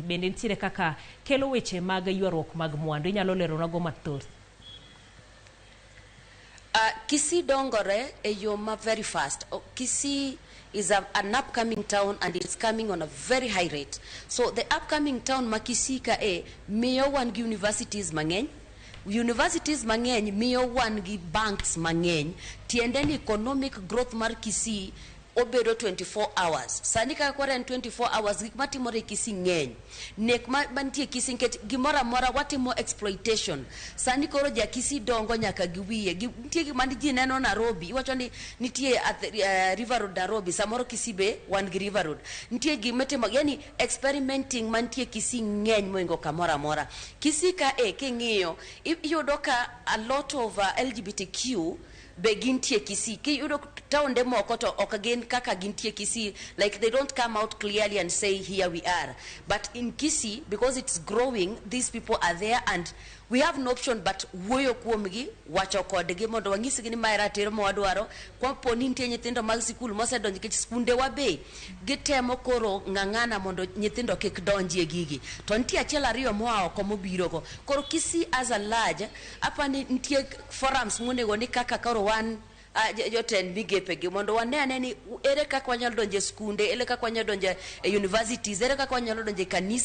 Bende nitiere kaka kelo weche mag ywaruok mag mwandu. Inyalo leronago mathoth? Kisii dongore e yo ma very fast. Kisii is an upcoming town and it's coming on a very high rate. So the upcoming town ma Kisii ka e miyo wan gi universities mang'eny. Universities mang'eny miyo wan gi banks mang'eny. Tiende ni economic growth mar Kisii obedo 24 hours. Sani kaka koro en 24 hours, gik matimore e Kisii ng'eny. Nek ma mantie Kisii nikech gimoro amora watimo exploitation. Sani koro ja Kisii dongo nyaka gi wiye. Nitie gima ji neno Nairobi, iwacho ni nitie River Road Nairobi, samoro Kisii be wan gi River Road. Nitie gima itimo, yani experimenting mantie Kisii ng'eny moingo kamoro amora. Kisii ka e king'iyo, iyudo ka a lot of LGBTQ be gintie Kisii. Kiyudo taonde moko to ok gin kaka gintie Kisii, like they don't come out clearly and say, "Here we are." But in Kisii, because it's growing, these people are there and we have no option but wuoyo kuomgi, wacho kodgi mondo wanyisgi ni mae ratiro ma wadwaro. Kapo ni nitie nyithindo mag sikul mosedonjo, nikech skundewa be gitemo koro ng'ang'ana mondo nyithindo kik donjie gigi, to nitie achiel ariyo moa oko mobirogo. Koro Kisii as a large, apani nitie forums monego ni kaka koro wan jotend migepegi mondo wane ane ni ere kaka wanyalo donjo e skunde, ere kaka wanyalo donjo e universities, ere kaka wanyalo donjo e kanisa.